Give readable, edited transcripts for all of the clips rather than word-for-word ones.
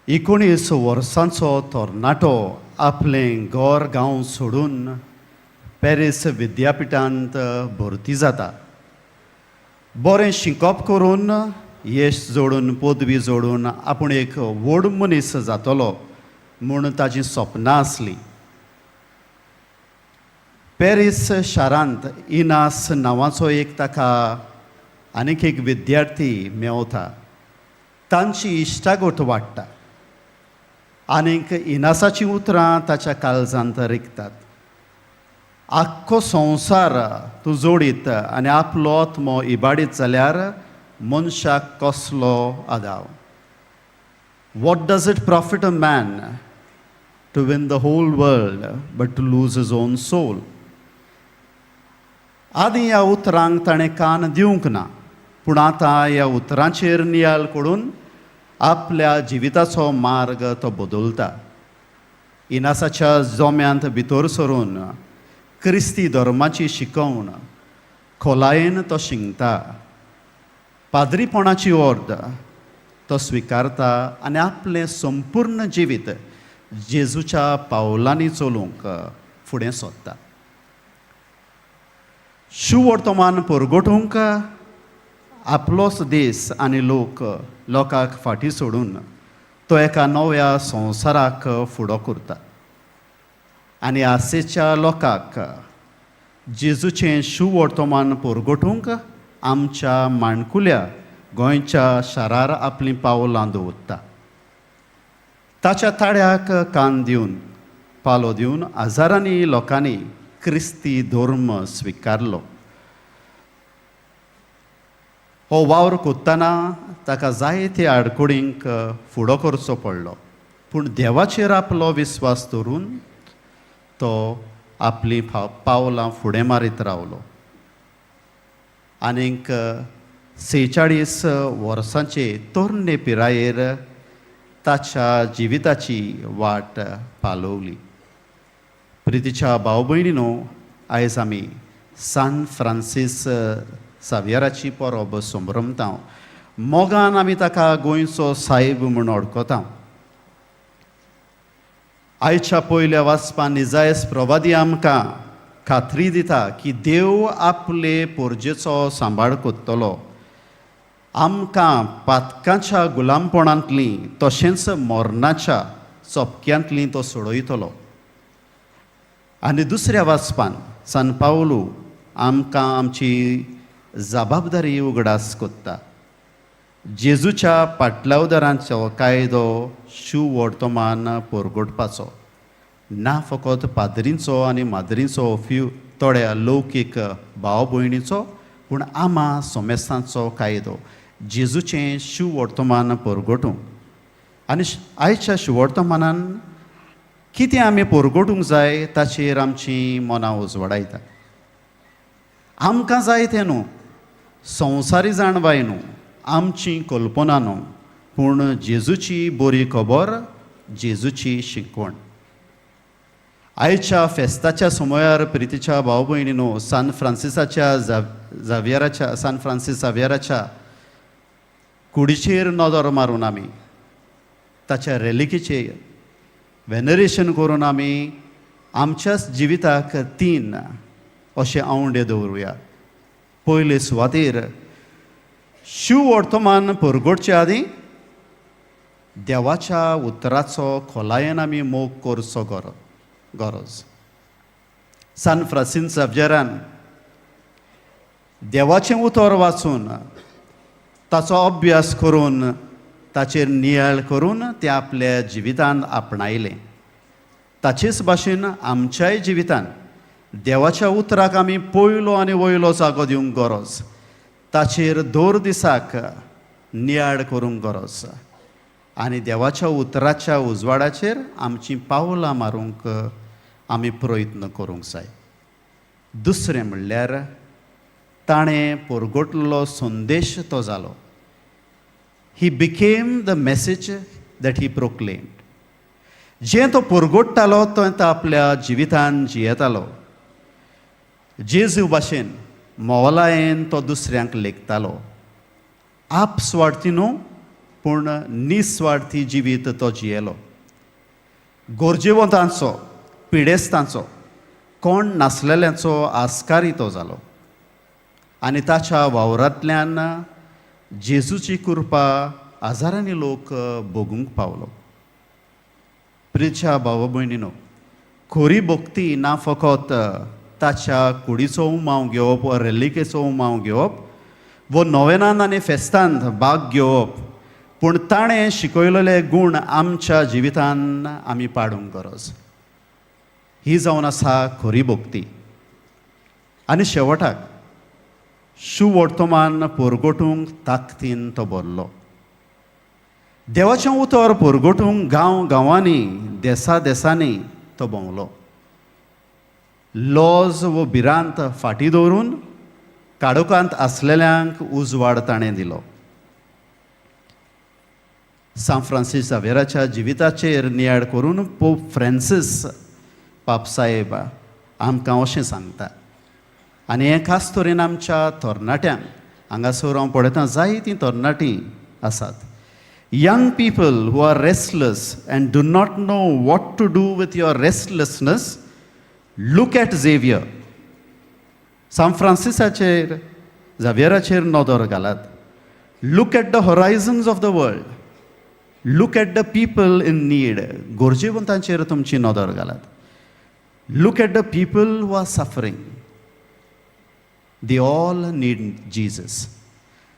19 वर्सांचो तरणाटो आपलें घर गांव सोडून पॅरीस विद्यापिठांत भरती जाता. बरें शिकप करून, येश जोडून, पदवी जोडून आपूण एक व्हड मनीस जातलो म्हूण ताची सपनां आसलीं. पॅरीस शारांत इनास नांवाचो एक ताका आनीक एक विद्यार्थी मेवता. तांची इश्टागत वाडटा आनीक इनासाचीं उतरां ताच्या काळजांत रिगतात. आख्खो संवसार तूं जोडीत आनी आपलो आत्मो इबाडीत जाल्यार मनशाक कसलो आदाव? What does it profit a man to win the whole world but to lose his own soul? आदीं ह्या उतरांक ताणें कान दिवंक ना, पूण आतां ह्या उतरांचेर नियाळ करून आपल्या जिविताचो मार्ग तो बदलता. इनासाच्या जोम्यांत भितर सरून क्रिस्ती धर्माची शिकवण खोलायेन तो शिंकता. पाद्रीपणाची ऑर्द तो स्विकारता आनी आपलें संपूर्ण जिवीत जेजूच्या पावलांनी चलूंक फुडें सोदता. शुवर्तमान परगटूंक आपलोच देस आनी लोक लोकांक फाटीं सोडून तो एका नव्या संवसाराक फुडो करता आनी आसेच्या लोकांक जेजूचें शुवर्तमान परगटूंक आमच्या माणकुल्या गोंयच्या शारार आपलीं पावलां दवरता. ताच्या ताळ्याक कान दिवन, पालो दिवन हजारांनी लोकांनी क्रिस्ती धर्म स्विकारलो. हो वावर कोत्तना ताका जायते आडकुडींक फुडो करचो पडलो, पूण देवाचेर आपलो विस्वास दवरून तो आपलीं पावलां फुडें मारीत रावलो. आनीक 46 वर्सांचे तरणे पिरायेर ताच्या जिविताची वाट पालवली. प्रितीच्या भाव भयणीनो, आयज आमी सान फ्रांसीस सावियराची परब संभ्रमता. मोगान आमी ताका गोंयचो साहेब म्हूण वळखता. आयच्या पयल्या वाचपान इजायस प्रवादी आमकां खात्री दिता की देव आपले पोरजेचो सांबाळ करतलो. आमकां पातकाच्या गुलामपणांतली तशेंच मरणाच्या चपक्यांतली तो सोडयतलो. आनी दुसऱ्या वाचपान सान पावलू आमकां आमची जबाबदारी उगडास कोत्ता. जेजूच्या पाटलावदारांचो कायदो शुवर्तमान परगटपाचो ना फकत पाद्रींचो आनी माद्रींचो, फ्यू थोड्या लौकीक भाव भयणीचो, पूण आमा सोमेस्तांचो कायदो जेजूचें शुवर्तमान परगटूंक. आनी आयच्या शुवर्तमानान कितें आमी परगटूंक जाय ताचेर आमचीं मनां उजवाडायता. आमकां जाय तें न्हू, संवसारी जाणवाय न्हू, आमची कल्पना न्हू, पूण जेजूची बरी खबर, जेजूची शिकवण. आयच्या फेस्ताच्या समयार, प्रितीच्या भाव भयणीनो, सान फ्रांसिसाच्या जावियराच्या, सान फ्रांसीस जावियराच्या कुडीचेर नदर मारून, आमी ताच्या रेलिकीचेर वेनरेशन करून आमी आमच्याच जिविताक तीन अशे आंवडे दवरुया. पयले सुवातेर, शुवर्तमान परगटचे आदीं देवाच्या उतराचो खोलायेन आमी मोग करचो गरज. सान फ्रांसीस झेवियरान देवाचें उतर वाचून, ताचो अभ्यास करून, ताचेर नियाळ करून तें आपल्या जिवितान आपणायलें. ताचेच भाशेन आमच्याय जिवितान देवाच्या उतराक आमी पयलो आनी वयलो जागो दिवंक गरज, ताचेर दर दिसाक नियाळ करूंक गरज आनी देवाच्या उतराच्या उजवाडाचेर आमचीं पावलां मारूंक आमी प्रयत्न करूंक जाय. दुसरें म्हणल्यार, ताणें परगटलो संदेश तो जालो. He became the message that he proclaimed. जें तो परगट्टालो तो आपल्या जिवितान जियेतालो. जेजू भाशेन मोवलायेन तो दुसऱ्यांक लेखतालो, आप स्वार्थी न्हू. पूण निस्वार्थी जिवीत तो जियेलो. गरजेवंतांचो, पिडेस्तांचो, कोण नासलेल्यांचो आस्कारी तो जालो आनी ताच्या वावरांतल्यान जेजूची कृपा हजारांनी लोक भोगूंक पावलो. प्रिच्या भाव भयणीनो, खरी भक्ती ना फकत ताच्या कुडीचो उमाव घेवप वा रेलिकेचो उमाव घेवप वो नोवेनान आनी फेस्तांत भाग घेवप, पूण ताणें शिकयलेले गूण आमच्या जिवितान आमी पाडूंक गरज. ही जावन आसा खरी भक्ती. आनी शेवटाक सुवर्तमान परगटूंक ताकदीन तो भरलो. देवाचें उतर परगटूंक गांव गांवांनी, देसा देसांनी तो भोंवलो. लॉज वो भिरांत फाटीं दवरून काळोखांत आसलेल्यांक उजवाड ताणें दिलो. सांत फ्रांसीस झावेराच्या जिविताचेर नियाळ करून पोप फ्रांसीस पापसाहेब आमकां अशें सांगता आनी हें खास तरेन आमच्या तरणाट्यांक. हांगासर हांव पळयतां, जायतीं तरणाटीं आसात. Young people who are restless and do not know what to do with your restlessness, look at Xavier. सांत फ्रांसिसाचेर, झावियराचेर नदर घालात. Look at the horizons of the world. Look at the people in need. गरजेवंतांचेर तुमची नदर घालात. Look at the people who are suffering. They all need Jesus.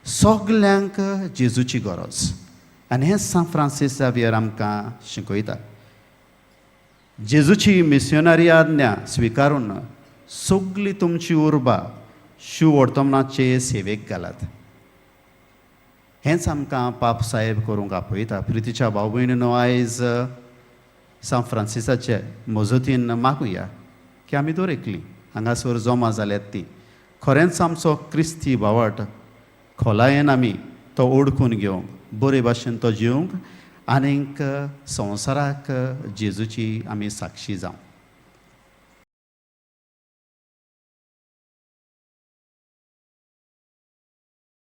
सगल्यांक जेजूची गरज आनी हें सांत फ्रांसीस झावियर आमकां शिकयता. जेजूची मिसियोनारी आज्ञा स्विकारून सगली तुमची उर्बा शुवर्तमानाचे सेवेक घालात. हेंच आमकां पाप साहेब करूंक आपयता. प्रितीच्या भाव भयणीनो, आयज सांत फ्रांसिसाचे मजतीन मागुया की आमी दर एकली हांगासर जमा जाल्यात ती खरेंच आमचो क्रिस्ती भावार्त खोलायेन आमी तो ओळखून घेवंक, बरे भाशेन तो जिवंक आनीक संवसाराक जेजूची आमी साक्षी जावं.